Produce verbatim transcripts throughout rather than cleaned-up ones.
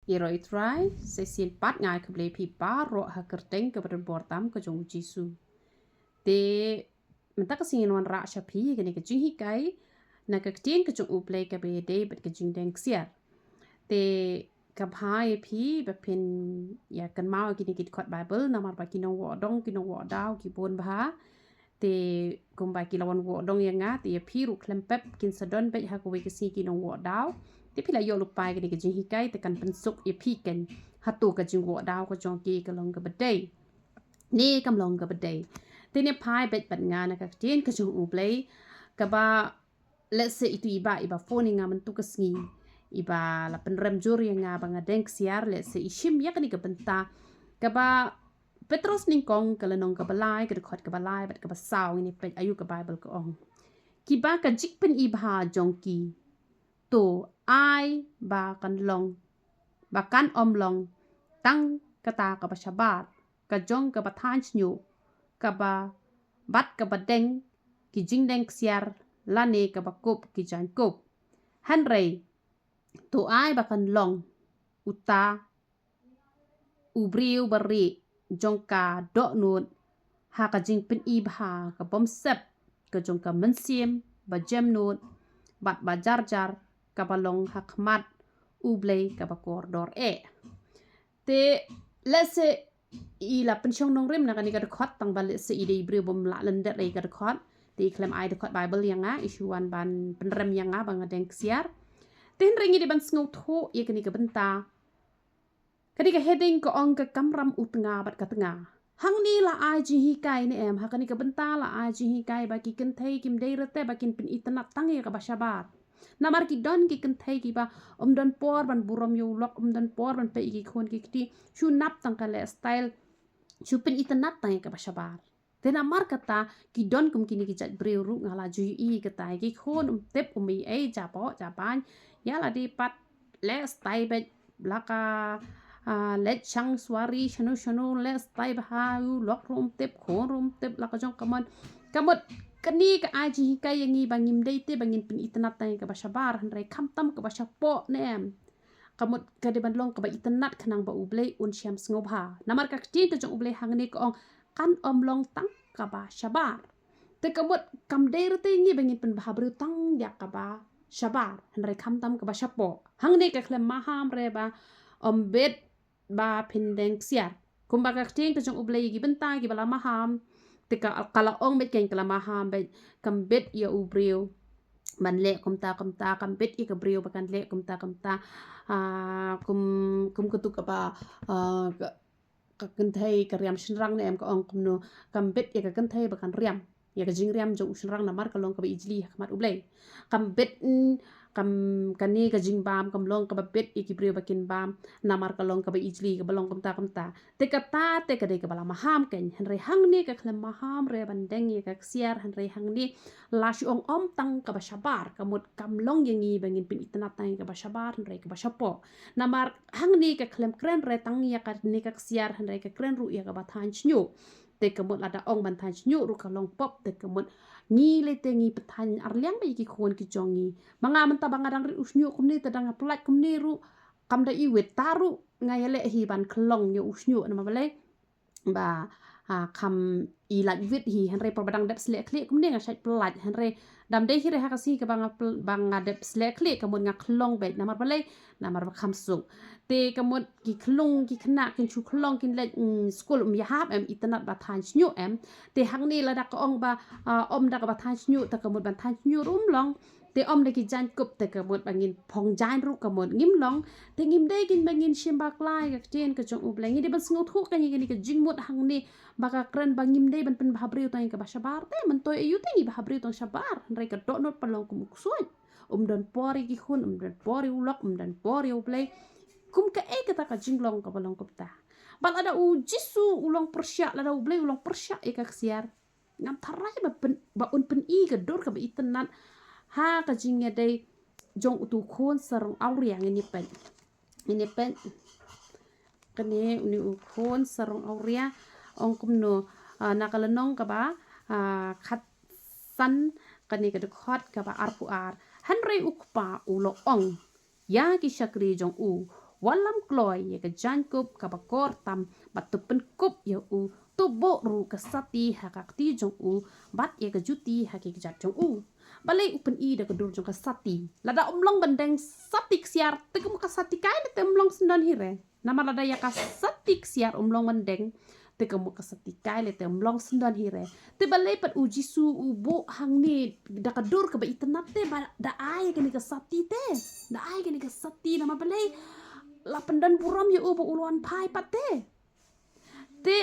Ïaroh ïa u Trai, sa shisien pat nga ai khublei ïa phi baroh ha ka kyrteng kaba donbor tam ka jong u Jisu. Te mynta ka sngi ngan wanrah sha phi kane ka jinghikai na ka ktien ka jong U Blei kaba ïadei bad ka jingdeng ksiar. Te nga kyrpad ïa phi ba phin ïa kynmaw ïa kine ki dkhot Baibl namar ba ki nongwok dong, ki nongwok daw ki bun bha. Te kumba ki la wan wok dong ïa nga, te ïa phi ruh khlem pep kin sa don beit ha kawei ka sngi ki nongwok daw. Te phi la ïoh lypa ïa kane ka jinghikai, te kan pynsuk ïa phi keiñ hato ka jingwok daw ka jong ki ka long kaba dei ne kam long kaba dei. Te ne phai beit bad nga na ka ktien ka jong U Blei, kaba lehse itu i bah iba phone ïa nga mynta ka sngi, iba la pynrem jur ïa nga ba nga deng ksiar, lehse i shim ïa kane ka bynta kaba Petros nyngkong ka lynnong kaba lai, ka dkhot kaba lai bad kaba saw, ngin ïa peit aïu ka Baibl ka ong. Kiba ka jingpyni bha jong ki, to ai ba kan long, ba kan ym long tang kata kaba shabar ka jong kaba thaiñ shñiuh, kaba bad kaba deng ki jingdeng ksiar lane kaba kup ki jaiñkup. Hynrei to ai ba kan long uta u briew barieh jong ka dohnud ha ka jingpyni bha ka bymsep ka jong ka mynsiem ba jemnud bad ba jarjar kaba long ha khmat U Blei kaba kordor eh. Te lehse i la pynshong nongrim na kane ka dkhot tang ba lehse i dei i briew bym lah lyndet ïa ka dkhot. Te i khlem ai dkhot Baibl ïa nga, i shu wan ban pynrem ïa nga ba nga deng ksiar. Te hynrei ngi dei ban sngewthuh ïa kane ka bynta. Kane ka heading ka ong ka kamram u tnga bad ka tnga. Hangne la ai jinghikai ne em, ha kane ka bynta la ai jinghikai ba ki kynthei kim dei rete ba kin pynitynnad tang ïa kaba shabar. Namar ki don ki kynthei kiba ym don por ban burom ïa u lok, ym don por ban peit ïa ki khun ki kti, shu nap tang ka lifestyle, shu pynitynnad tang ïa kaba shabar. Te namar kata ki don kum kine ki jait briew ruh nga la ju ïohi kata, ïa ki khun ym tip kum ei ei, jaboh jabaiñ, ïa lade pat lifestyle beit la ka, ah, leit shang suari shano shano, lifestyle bha, u lok ruh ym tip, khun ruh ym tip, la ka jong ka mon. Ka mut kane ka ai jinghikai ïa ngi ba ngim dei te ba ngin pynitynnad tang ïa kaba shabar, hynrei khamtam kaba shapoh ne em. Ka mut ka dei ban long kaba itynnad khnang ba U Blei un shem sngewbha. Namar ka ktien ka jong U Blei hangne ka ong kan ym long tang kaba shabar. Te ka mut kam dei rete ïa ngi ba ngin pynbha briew tang ïa kaba shabar, hynrei khamtam kaba shapoh. Hangne ka khlem maham re ba ym bit ba phin deng ksiar. Kumba ka ktien ka jong U Blei ïa ki bynta kiba la maham, te ka, ka la ong beit keiñ ka la maham beit, kam bit ïa u briew ban leh kumta kumta, kam bit ïa ka briew ba kan leh kumta kumta. Ah, kum, kum katu kaba, ah, ka, ka kynthei ka riam shynrang ne em, ka ong kumno, kam bit ïa ka kynthei ba kan riam ïa ka jingriam jong u shynrang namar ka long kaba ijli ha khmat U Blei. Kam bit, mm, kam, kane ka jingbam kam long kaba bit ïa ki briew ba kin bam namar ka long kaba ijli, kaba long kumta kumta. Te kata te ka dei kaba la maham keiñ, hynrei hangne ka khlem maham re ban deng ïa ka ksiar, hynrei hangne la shu ong ym tang kaba shabar, ka mut kam long ïa ngi ba ngin pynitynnad tang ïa kaba shabar, hynrei kaba shapoh. Namar hangne ka khlem kren re tang ïa kane ka ksiar, hynrei ka kren ruh ïa kaba thaiñ shñiuh. Te ka mut lada ong ban thaiñ shñiuh ruh ka long pop, te ka mut ngi lei te ngi pynthaiñ arliang beit ïa ki khun ki jong ngi. Ma nga mynta ba nga dang rit u shñiuh kumne, te dang nga pyllait kumne ruh kam da iwit, ta ruh nga ïaleh hi ban khlong ïa u shñiuh, namar balei? Ba, ah, kham i lait wit hi, hynrei por ba dang dep sleh khlieh kumne nga shait pyllait, hynrei dam dei hi re ha ka sngi kaba nga pyl-, ba nga dep sleh khlieh ka mut nga khlong beit, namar balei? Namar ba kham suk. Te ka mut ki khlung ki khynnah kin shu khlong kin leit, mm, skul, ym ïahap em, itynnad ba thaiñ shñiuh em. Te hangne lada ka ong ba, ah, ym da kaba thaiñ shñiuh, te ka mut ban thaiñ shñiuh ruh ym long. Te ym da ki jaiñkup, te ka mut ba ngin phong jaiñ ruh ka mut ngim long. Te ngim dei keiñ ba ngin shim bakla ïa ka ktien ka jong U Blei. Ngi dei ban sngewthuh keiñ ïa kane ka jingmut hangne ba ka kren ba ngim dei ban pynbha briew tang ïa kaba shabar. Te myntoi aïu te ngi bha briew tang shabar, hynrei ka dohnud pat long kum u ksuid. Ym don por ïa ki khun, ym don por ïa u lok, ym don por ïa U Blei. Kum kaei kata ka jinglong kaba long kumta? Bad lada u Jisu u long pyrshah, lada U Blei u long pyrshah ïa ka ksiar, ngam tharai ba pyn-, ba un pyni ka dur kaba itynnad ha ka jingïadei jong utu u khun sarong awria. Ngin ïa peit, ngin ïa peit. Kane une u khun sarong awria ong kumno, ah, na ka lynnong kaba, ah, khatsan, kane ka dkhot kaba arphew ar. Hynrei u kpa u la ong ïa ki shakri jong u, Wallam kloi ïa ka jaiñkup kaba kor tam, bad to pynkup ïa u, to buh ruh ka sati ha ka kti jong u, bad ïa ka juti ha ki kjat jong u. Balei u pyni da ka dur jong ka sati? Lada um long ban deng sati ksiar, te ka mut ka sati kai leh te um long syndon hi re. Namar lada ïa ka sati ksiar um long ban deng, te ka mut ka sati kai leh te um long syndon hi re. Te balei pat u Jisu u buh hangne da ka dur kaba itynnad te, ba da ai kane ka sati te. Da ai kane ka sati namar balei? La pyndon burom ïa u ba u la wan phai pat te. Te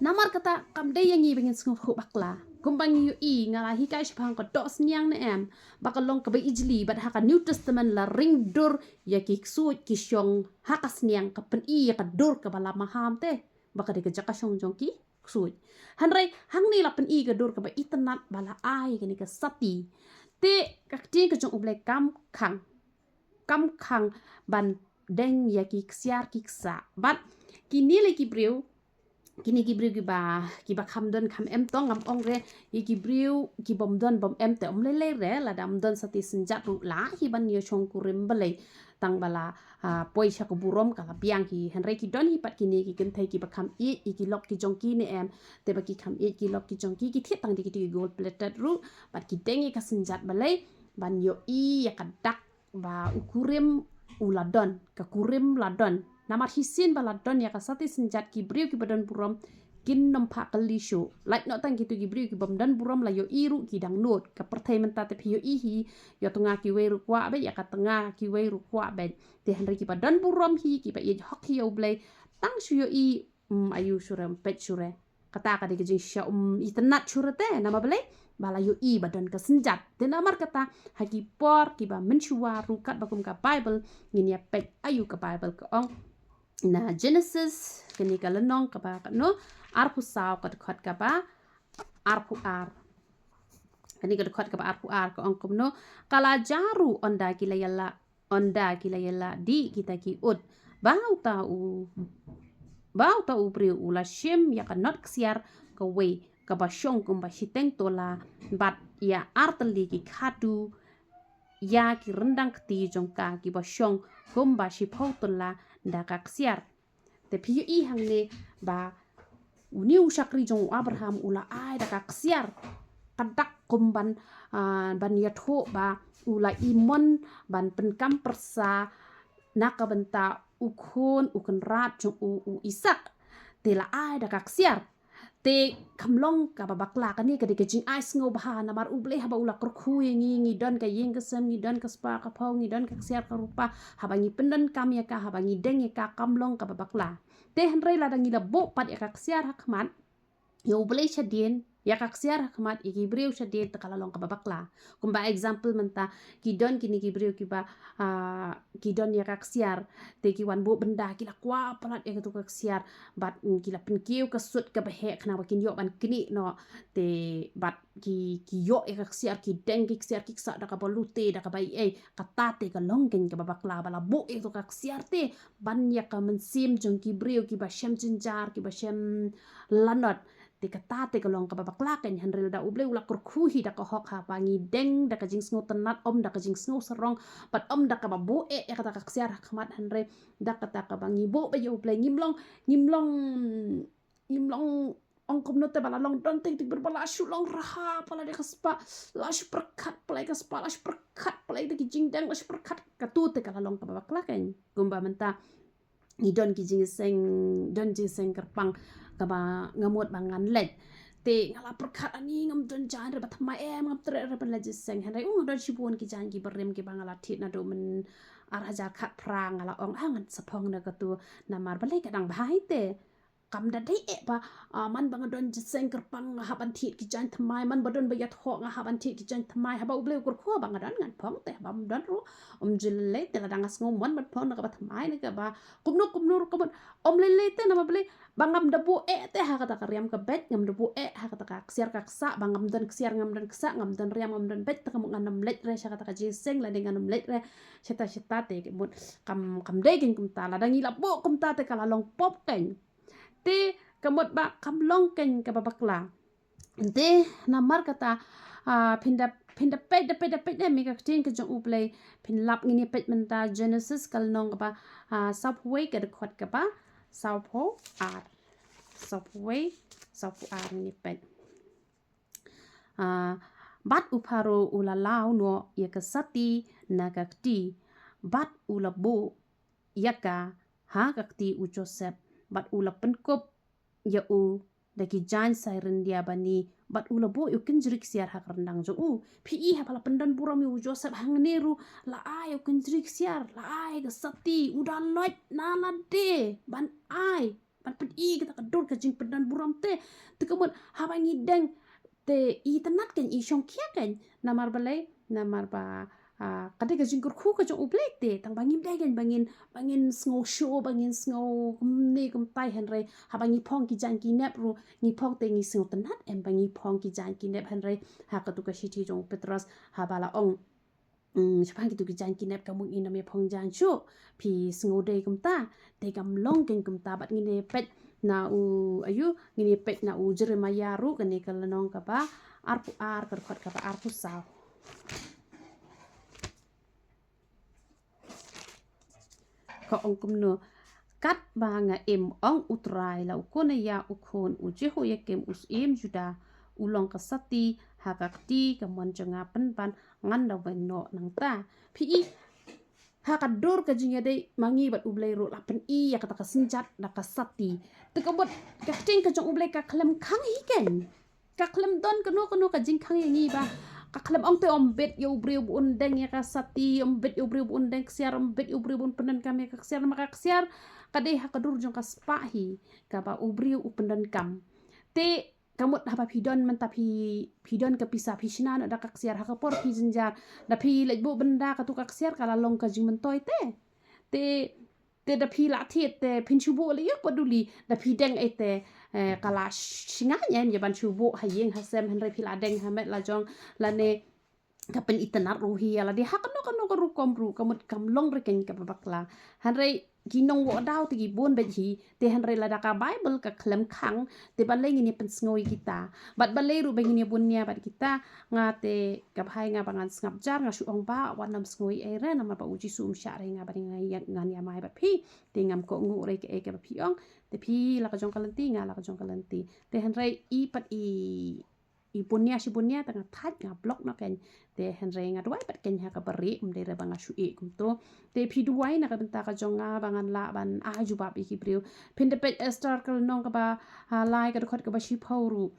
namar kata kam dei ïa ngi ba ngin sngewthuh bakla. Kumba ngi ïohi, nga la hikai shaphang ka doh sniang ne em, ba ka long kaba ijli, bad ha ka New Testament la ring dur ïa ki ksuid ki shong ha ka sniang, ka pyni ïa ka dur kaba la maham te, ba ka dei ka jaka shong jong ki ksuid. Hynrei hangne la pyni ka dur kaba itynnad ba la ai kane ka sati. Te ka ktien ka jong U Blei kam khang, kam khang ban deng ïa ki ksiar ki ksah. Bad kine lei ki briew, kine ki briew kiba, kiba kham don kham em tong, ngam ong re ïa ki briew ki bym don bym em te, um lei lei re, lada um don sati synjat ruh lah hi ban ïa shong kurim, balei? Tang ba la, ah, poi sha ka burom ka la biang hi. Hynrei ki don hi pat kine ki kynthei kiba kham ïeit ïa ki lok ki jong ki ne em, te ba ki kham ïeit ki lok ki jong ki, ki thied tang da kito ki gold plated ruh, bad ki deng ïa ka synjat, balei? Ban ïohi ïa ka dak ba u kurim u la don, ka kurim la don. Namar shisien ba la don ïa ka sati synjat, ki briew kiba don burom kin nym phah kylli shuh. Lait noh tang kito ki briew ki bym don burom la ïohi ruh ki dang nud. Ka pyrthei mynta te phi ïohi hi, ïa tnga kiwei ruh kwah beit, ïa ka tnga kiwei ruh kwah beit. Te hynrei kiba don burom hi, kiba ïeit hok hi ïa U Blei, tang shu ïohi, mm, ayu shuh re, um peit shuh re. Kata ka dei ka jingshisha um itynnad shuh re te, namar balei? Ba la ïohi ba don ka synjat. Te namar kata ha ki por kiba mynshuwa ruh, katba kum ka Baibl, ngin ïa peit ayu ka Baibl ka ong. Na Genesis, kane ka lynnong kaba katno, arphew saw, ka dkhot kaba arphew ar. Kane ka dkhot kaba arphew ar ka ong kumno: Ka la jia ruh ynda ki la ïa la, ynda ki la ïa la dih kita ki ut, ba uta u, ba uta u briew u la shim ïa ka not ksiar kawei kaba shong kumba shiteng tola, bad ïa ar tylli ki khadduh ïa ki ryndang kti jong ka kiba shong kumba shiphew tola da ka ksiar. Te phi ïohi hangne ba une u shakri jong u Abraham u la ai da ka ksiar, ka dak kum ban, ah, ban ïathuh ba u la imon ban pynkam pyrsa na ka bynta u khun u kynrad jong u, u Isaak. Te la ai da ka ksiar. Te kam long kaba bakla. Kane ka dei ka jingai sngewbha namar U Blei haba u la kyrkhu ïa ngi, ngi don ka ïing ka sem, ngi don ka spah ka phew, ngi don ka ksiar ka rupa, haba ngi pyndonkam ïa ka, haba ngi deng ïa ka, kam long kaba bakla. Te hynrei lada ngi la buh pat ïa ka ksiar ha khmat, ïa U Blei shadien, ïa ka ksiar ha khmat ïa ki briew shadien, te ka la long kaba bakla. Kumba example mynta, ki don kine ki briew kiba, ah, ki don ïa ka ksiar, te ki wan buh bynda, ki la kwah palat ïa katu ka ksiar, bad, mm, ki la pynkiew ka sut kaba heh khnang ba kin ïoh ban knieh noh, te bad ki, ki ïoh ïa ka ksiar, ki deng ki ksiar ki ksah da kaba lute, da kaba ei ei, kata te ka long keiñ kaba bakla, ba la buh ïa katu ka ksiar te ban ïa ka mynsiem jong ki briew kiba shem jynjar, kiba shem lanot. Te kata te ka long kaba bakla keiñ. Hynrei lada U Blei u la kyrkhu hi da ka hok, haba ngi deng da ka jingsngewtynnad, ym da ka jingsngewsarong, bad ym da kaba buh eh ïa kata ka ksiar ha khmat, hynrei da kata kaba ngi buh beit ïa U Blei, ngim long, ngim long, ngim long, ong kumno te, ba la long don te, te ba la shu long raha palat ïa ka spah, la shu pyrkhat palat ïa ka spah, la shu pyrkhat palat ïa ki jingdeng, la shu pyrkhat, katu te ka la long kaba bakla keiñ. Kumba mynta ngi don ki jingïaseng, don jingïaseng kyrpang kaba nga mut ba ngan leit. Te nga la pyrkhat, ani ngam don jaiñ re ba thymmai, em ngam treh re ban leit jingïaseng. Hynrei u nga don shibun ki jaiñ kiba rim kiba nga la thied naduh myn ar hajar khatphra, nga la ong, ah, ngan sa phong na katu, namar balei ka dang bha hi te. Kam da dei eh ba, ah, man ba nga don jingïaseng kyrpang nga hap ban thied ki jaiñ thymmai, man ba don ba ïathoh nga hap ban thied ki jaiñ thymmai, haba U Blei u kyrkhu ba nga don ngan phong te, haba ym don ruh um ju lei te, lada nga sngew mon ban phong na kaba thymmai, na kaba kumno kumno ruh ka mut. Ym lei lei te namar balei? Ba ngam da buh eh te ha kata ka riam ka beit, ngam da buh eh ha kata ka ksiar ka ksah, ba ngam don ksiar ngam don ksah, ngam don riam ngam don beit, te ka mut ngan ym leit re sha kata ka jingïaseng, lane ngan ym leit re shata shata, te ka mut kam, kam dei keiñ kumta. Lada ngi la buh kumta te ka la long pop keiñ. Te ka mut ba kam long keiñ kaba bakla. Te namar kata, ah, phin da, Phin da peit, da peit, da peit, da me ka ktien ka jong U Blei. Phin lap ngin ïa peit mynta Genesis ka lynnong kaba, ah, sawphew wei ka dkhot kaba sawphew ar. Sawphew wei, sawphew ar ngin ïa peit. Ah, bad u Pharaoh u la law noh ïa ka sati na ka kti, bad u la buh ïa ka ha ka kti u Joseph, bad u la pynkup ïa u da ki jaiñ sai ryndia bani, bad u la buh ïa u kynjri ksiar ha ka ryndang jong u. Phi i haba la pyndon burom ïa u Joseph hangne ruh, la ai ïa u kynjri ksiar, la ai ka sati, u da loit na lade ban ai, ban pyni kata ka dur ka jingpyndon burom te. Te ka mut haba ngi deng te i tynnat kan, i shongkhia kan, namar balei, namar ba, ah, ka dei ka jingkyrkhu ka jong U Blei te, tang ba ngim dei kan ba ngin, ba ngin sngew shuh, ba ngin sngew kumne kumtai, hynrei haba ngi phong ki jaiñ ki nep ruh, ngi phong te ngi sngew tynnat em ba ngi phong ki jaiñ ki nep, hynrei ha katu ka shithi jong u Petros haba la ong, mm, shaphang kitu ki jaiñ ki nep ka mut ngin ym ïa phong jaiñ shuh, phi sngew dei kumta, te kam long kan kumta. Bad ngin ïa peit na u, ayu, ngin ïa peit na u Jeremiah ruh, kane ka lynnong kaba arphew ar, ka dkhot kaba arphew saw. Ka ong kumno: Katba nga im, ong U Trai, la u Konaïa u khun u Jehoiakim u syiem Juda, u long ka sati ha ka kti ka mon jong nga pynban ngan da weng noh nangta. Phi i, ha ka dur ka jingïadei ma ngi bad U Blei ruh la pyni ïa kata ka synjat da ka sati. Te ka mut ka ktien ka jong U Blei ka khlem khang hi kan. Ka khlem don kano kano ka jingkhang ïa ngi ba. Ka khlem ong te ym bit ïa u briew ba un deng ïa ka sati, ym bit ïa u briew ba un deng ksiar, ym bit ïa u briew ba un pyndonkam ïa ka ksiar, namar ka ksiar ka dei ha ka dur jong ka spah hi, kaba u briew u pyndonkam. Te ka mut haba phi don mynta phi, phi don ka pisa, phi shna noh da ka ksiar, ha ka por phi jynjar, da phi leit buh bynda katu ka ksiar ka la long ka jingmyntoi te. Te, te da phi la thied te phin shu buh lei ïa u paduli, da phi deng ei te, eh, ka la sh-, shngaiñ em ïa ban shu buh ha ïing ha sem, hynrei phi la deng ha met la jong, lane ka pynitynnat ruh hi ïa lade ha kano kano ka rukom ruh, ka mut kam long re kan kaba bakla. Hynrei ki nongwadaw te ki bun beit hi, te hynrei lada ka Baibl ka khlem khang, te balei ngin ïa pynsngew ïa kita? Bad balei ruh ba ngin ïa bun nia bad kita? Nga te ka bha ïa nga ba ngan sngap jar, nga shu ong ba wat nym sngew ei ei re, namar ba U Jisu um shah re ïa nga ba ngan ïa, ngan ïa mai bad phi. Te ngam kohnguh re kaei kaba phi ong. Te phi la ka jong ka lynti, nga la ka jong ka lynti. Te hynrei i pat i i bun nia shi bun nia te nga thait, nga block noh kan. Te hynrei nga duwai pat kan ha kaba rieh, ym dei re ba nga shu ïeh kumto. Te phi duwai na ka bynta ka jong nga ba ngan lah ban ai jubab ïa ki briew. Phin da peit Esther ka lynnong kaba, ah, lai ka dkhot kaba shiphew ruh.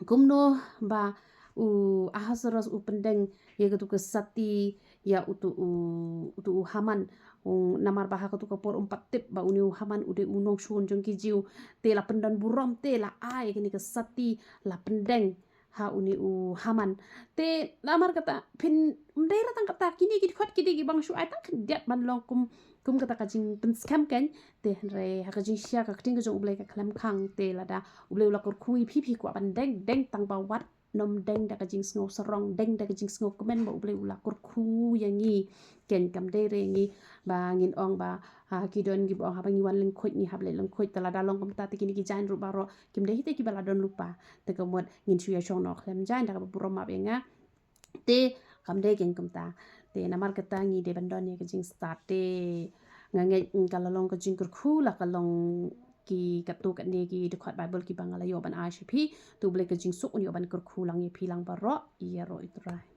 Kumno ba u Ahasuerus u pyndeng ïa katu ka sati ïa utu u, utu u Haman. U, namar ba ha katu ka por um pat tip ba une u Haman u dei u nongshun jong ki Jiw. Te la pyndon burom te la ai kane ka sati, la pyndeng ha une u Haman. Te namar kata phin, ym dei re tang kata, kine ki dkhot ki dei kiba nga shu ai tang khyndiat ban long kum, kum kata ka jingpynskhem kan. Te hynrei ha ka jingshai ka ktien ka jong U Blei ka khlem khang, te lada U Blei u la kyrkhu ïa phi, phi kwah ban deng, deng tang ba wat nym deng da ka jingsngew sarong, deng da ka jingsngew kmen ba U Blei u la kyrkhu ïa ngi. Kan, kam dei re ngi ba ngin ong ba, ah, ki don kiba ong haba ngi wan lyngkhuid ngi hap leit lyngkhuid, te lada long kumta te kine ki jaiñ ruh baroh kim dei hi te kiba la don lypa. Te ka mut ngin shu ïa shong noh khlem jaiñ, da kaba burom map ïa nga. Te kam dei kan kumta. Te namar kata ngi dei ban don ïa ka jingstad, te nga ngeit ka la long ka jingkyrkhu, la ka long ki katto katne ki dkhot Baibl kiba nga la ïoh ban ai sha phi. Te U Blei ka jingsuk un ïoh ban kyrkhu lang ïa phi lang baroh. Ïaroh ïa U Trai.